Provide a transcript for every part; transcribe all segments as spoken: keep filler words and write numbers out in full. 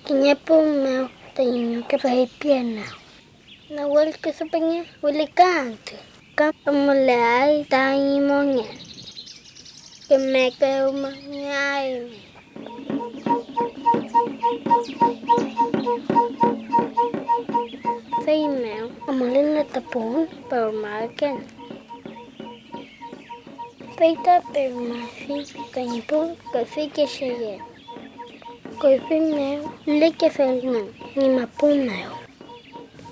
kiñe pun mew tañi ñuke feypienew: Nawel kisu püñeñ wüli ka antü, ka amuleay tañi mongen. Küme pewmangeaymi. Feymew amulelu ta pun pewmarken. Fey ta pewmafi tañi pu kuyfike cheyem. Kuyfi mew lekefeyngün ñi mapu mew.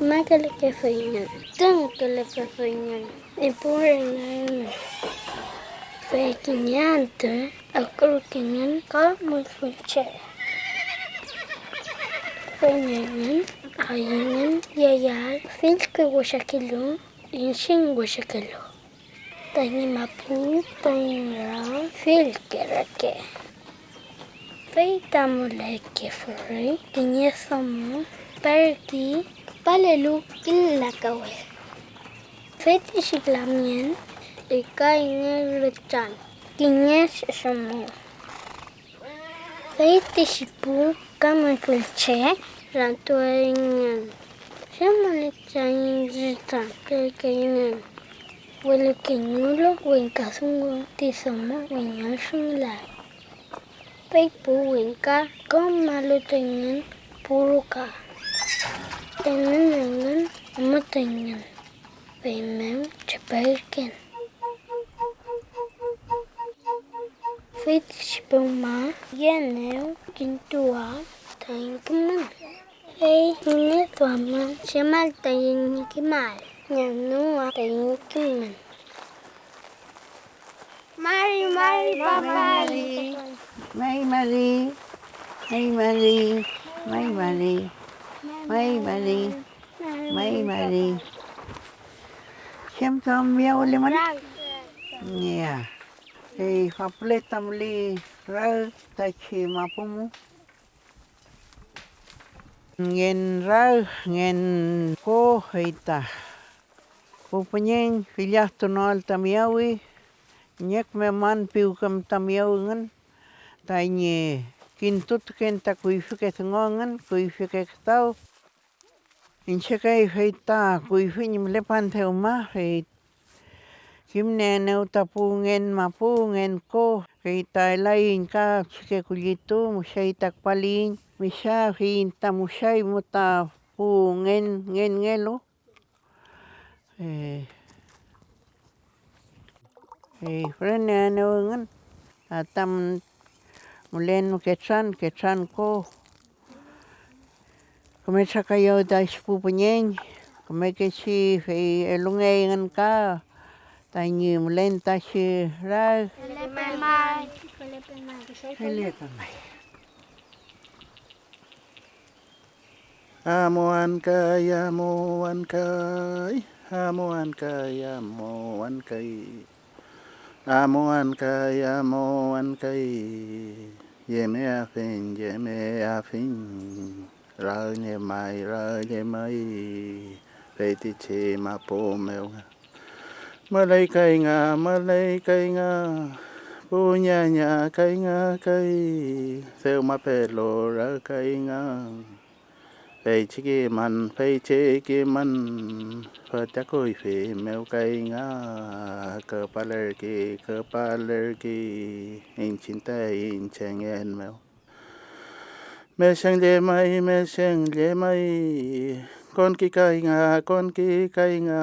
Makelekefeyngün, tüngkelekefeyngün epu rüngan mew. Fey kiñe antü akurkeyngün ka mülfülche. Fey engün ayüngün yeyael fill wesakelu, iñchiñ wesakelu. Tañi mapu, tañi raw fillke reke. Fey ta mülekefuli kiñe domo perki küpalelu kiñe lakawe. Fey ti chillkamngen ikaynge rütran kiñe domo. Fey ti pu ka mülfülche ramtuweyngün: ¿Chem mongen taiñ rütrankerkeyngün? Welu keñulu wingkadungun ti domo wiñoltulay. Fey pu wingka kom malutuyngün pu ruka. Tenün engün, amutuyngün. Feymew tripürken. Feytichi pewma yenew kintuael taiñ kimün. Fey ngüneduamün chemal taiñ kimael ñi anüwa taiñ kimün. Mari, mari, papay. May mari, may mari, may mari, may mari, may mari. ¿Chem duam miyawülemün? Ya. Fey fapüle ta müley rag tachi mapu mu. Ngen rag, ngen ko, fey ta pu püñeñ fill adkünuael ta miyawi, kiñe küme man piwke müta miyawingün tañi kintutuken ta kuyfike dungu engün, kuyfike küdaw. Iñche kay fey ta kuyfi ñi mülepan dewma, fey kimnieenew ta pu ngen mapu, ngen ko, fey ta elaiñ ka pichike kullitu, müchay ta küpaliyiñ, michafiyiñ ta müchay mu ta pu ngen ngenngelu. Eh, Fey füreneaenew engün ta tamün mülen ketran, ketran ko. Küme trakayaw ta pu püñeñ, kümekechi fey elungey engün ka tañi mülen tachi rag. Felepe may, felepe may. Felepe may. Amuan kay, amuan kay, amuan kay, amuan kay. Amuan kay, amuan kay. Yemeafiñ, yemeafiñ. Rag llemay, rag llemay. Feytichi mapu mew nga. Müley kay nga, müley kay nga, pu ñaña kay nga kay, dewma pelora kay nga. Feychi kimün, feychi kimün, fütra kuyfi mew kay nga, küpalerki, küpalerki, iñchiñ taiñ chengen mew. Mecheng llemay, mecheng llemay, konki kay nga, konki kay nga,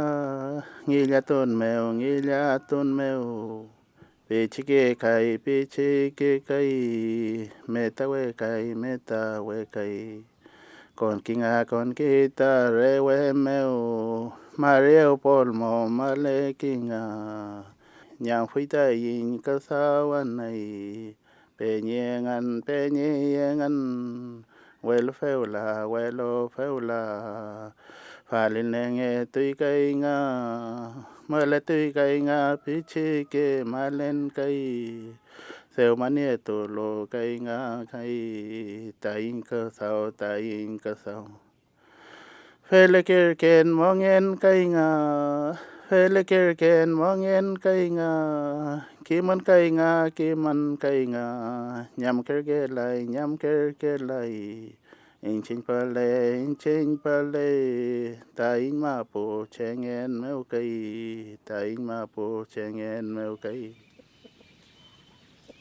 ngillatun mew, ngillatun mew, pichike kay, pichike kay, metawe kay, metawe kay, konki nga, konki ta rewe mew, marew polmo maleki nga, ñamfuy taiñ küdaw anüy. Peñi engün, peñi engün, welu fewla, welu fewla, falilnengetuy kay nga, mületuy kay nga pichike malen kay, dewma nietulu kay nga kay, taiñ küdaw, taiñ küdaw. Felekerken mongen kay nga, felekerken mongen kay nga, kimün kay nga, kimün kay nga, ñamkerkelay, ñamkerkelay, Iñchiñ püle, iñchiñ püle, taiñ mapu chengen mew kay, taiñ mapu chengen mew kay.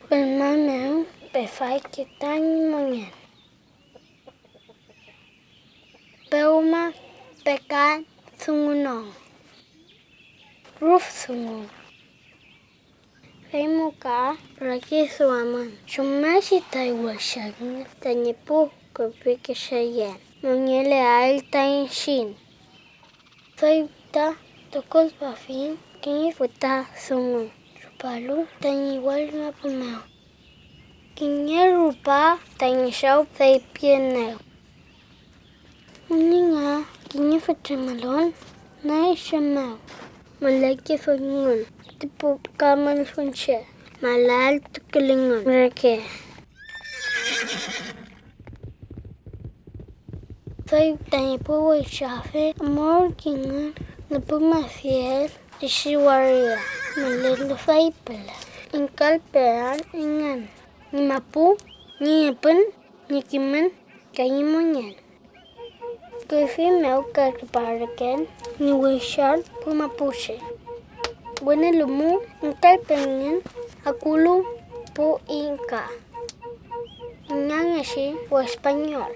Wülma mew pefayki tañi mongen. Pewma pekan dungunon. Rüf dungu. Fey mu ka rakiduamün chumngechi tay wesangün tañi pu kürpikecheyen mongeleael ta iñchiñ. Fey ta tukulpafiñ kiñe füta dungu rupalu tañi wall mapu mew. Kiñe rupa tañi chaw feypienew: Wiñinge kiñe fütra melon nüy che mew. Mülekefuyngün ti pu kamül fünche, malaltukulingün reke. Fey tañi pu weychafe amurkingün nüpumefiel Pichi waria mülelu fey püle, ingkalpean engün ñi mapu, ñi ipün, ñi kimün ka ñi mongen. Kuyfi mew ka küparken ñi weychal pu mapuche. Wünelu mu ingkalpengün akulu pu inka, ingangechi pu español,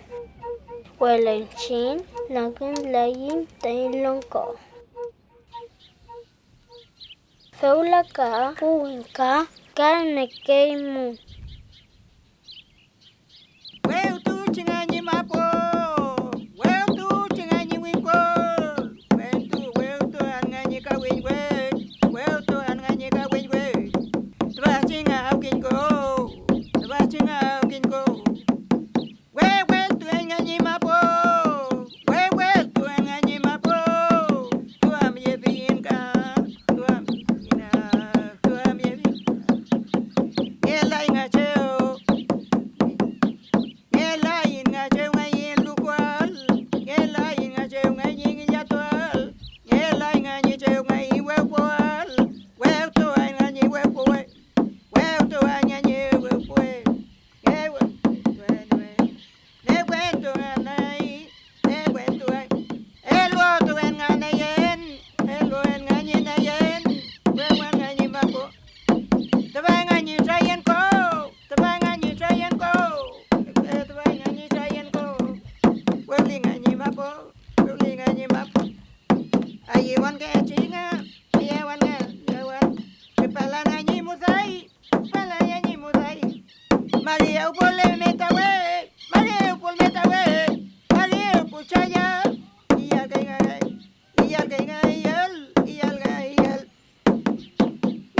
welu iñchiñ langküleaiñ taiñ longko. Fewla ka pu wingka ka nekey mu. Wewtuchenga ñi mapu, wewtuchenga ñi wingkul, wentu, wewtuannga ñi kawiñ we, wewtuannga ñi kawiñ we. Tüfachi nga awkiñko, tüfachi nga awkiñko. Weweltuen nga ñi mapu, weweltuen nga ñi mapu, duamyefiyiñ ka, duam-, duamyefiyiñ. Ngelay nga chew, ngelay nga chew nga ñi lukuael, ngelay nga chew nga ñi ngillatuael, ngelay nga ñi chew nga ñi wewpuael, wewtuay nga ñi wewpuwe, wewtuay nga ñi wewpuwe. Ewe, ewe, newentu anay, newentu ay. Eluwtu en nga neyen, eluwen nga ñi neyen, wewen nga ñi mapu. Tüfa nga ñi trayenko, tüfa nga ñi trayenko, tüfa nga ñi trayenko. Wewli nga ñi mapu, wewli nga ñi mapu. Ayüwün kechi nga, ayüwün nga, ayüwün. Küpalan nga ñi muday. Küpalaya ñi muday. Mari ewpul metawe, mari ewpul metawe, mari ewpul chaya. Iyalkay ngay, iyalkay ngay, iyal, iyal ngay, iyal.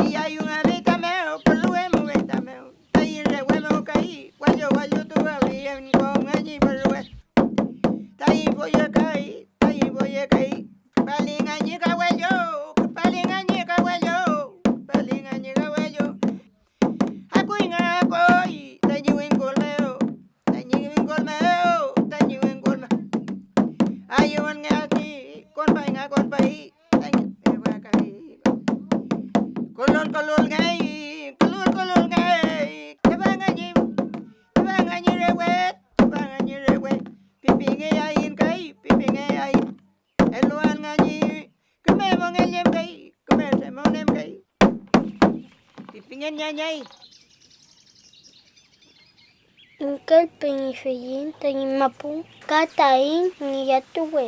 Iyayungami ta mew, püluwe mu ta mew. Taiñ rewe mew kay, wallo, wallo tuwawi em kom nga ñi püluwe. Taiñ poye kay, taiñ poye kay. Küpali nga ñi kawellu, küpali nga ñi kawellu, küpali nga ñi kawellu. Akuy nga akuy tañi wingkul mew, tañi wingkul mew, tañi wingkul mew. Ayüwün nga aki, konpay nga konpay, tañi wingkul mew. Kulul kulul ngay, kulul kulul ngay, tüfa nga ñi, tüfa nga ñi rewet, tüfa nga ñi rewet. Pipingeyayiñ kay, pipingeyayiñ. Eluan nga ñi küme mongen llemkey, küme tremon llemkey. Pipingen ñañay. Ingkal peñifiyiñ tañi mapu ka taiñ ngillatuwe.